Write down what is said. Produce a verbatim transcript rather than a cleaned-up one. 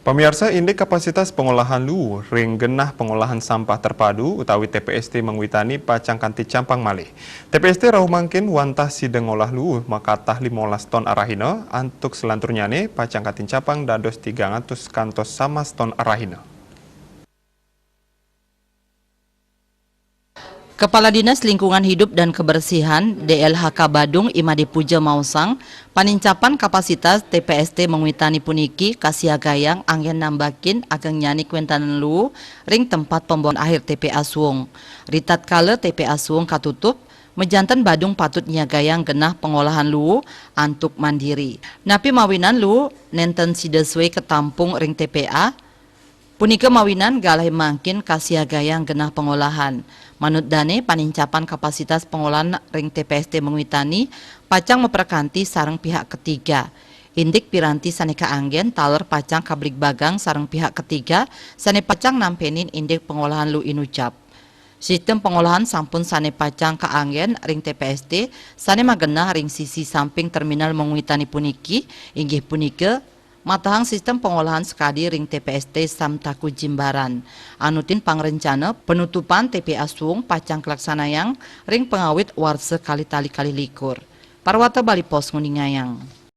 Pamiarsa, indik kapasitas pangolahan luwu ring genah pangolahan sampah terpadu utawi T P S T Mengwitani pacang kanti campang malih. T P S T rauh mangkin wantah sida ngolah luwu makatah limolas ton arahina, antuk selanturnyane pacang kanti campang dados tigang atus kantos samas ton arahina. Kepala Dinas Lingkungan Hidup dan Kebersihan, D L H K Badung, I Made Puja maosang, panincapan kapasitas T P S T Mengwitani puniki kasiagayang anggen nambakin agengnyane kwentanan luwu ring tempat pembuangan akhir T P A Suwung. Ritatkala T P A Suwung katutup, majanten Badung patut nyiagayang genah pangolahan luwu antuk mandiri. Napi mawinan luwu nenten sida suwe katampung ring T P A, punika mawinan galahé mangkin kasiagayang genah pangolahan. Manut dané, panincapan kapasitas pangolahan ring T P S T Mengwitani pacang maprekanti sareng pihak ketiga. Indik piranti sané kaanggén taler pacang kabligbagang sareng pihak ketiga sané pacang nampénin indik pangolahan luwu inucap. Sistem pangolahan sampun sané pacang kaanggén ring T P S T sané magenah ring sisi samping Terminal Mengwitani puniki, inggih punika, matahang sistem pangolahan sakadi ring T P S T Samtaku Jimbaran. Anutin pangrencana penutupan T P A Suwung pacang kalaksanayang ring pangawit warsa kalih tali kalih likur. Parwata Bali Post nguningayang.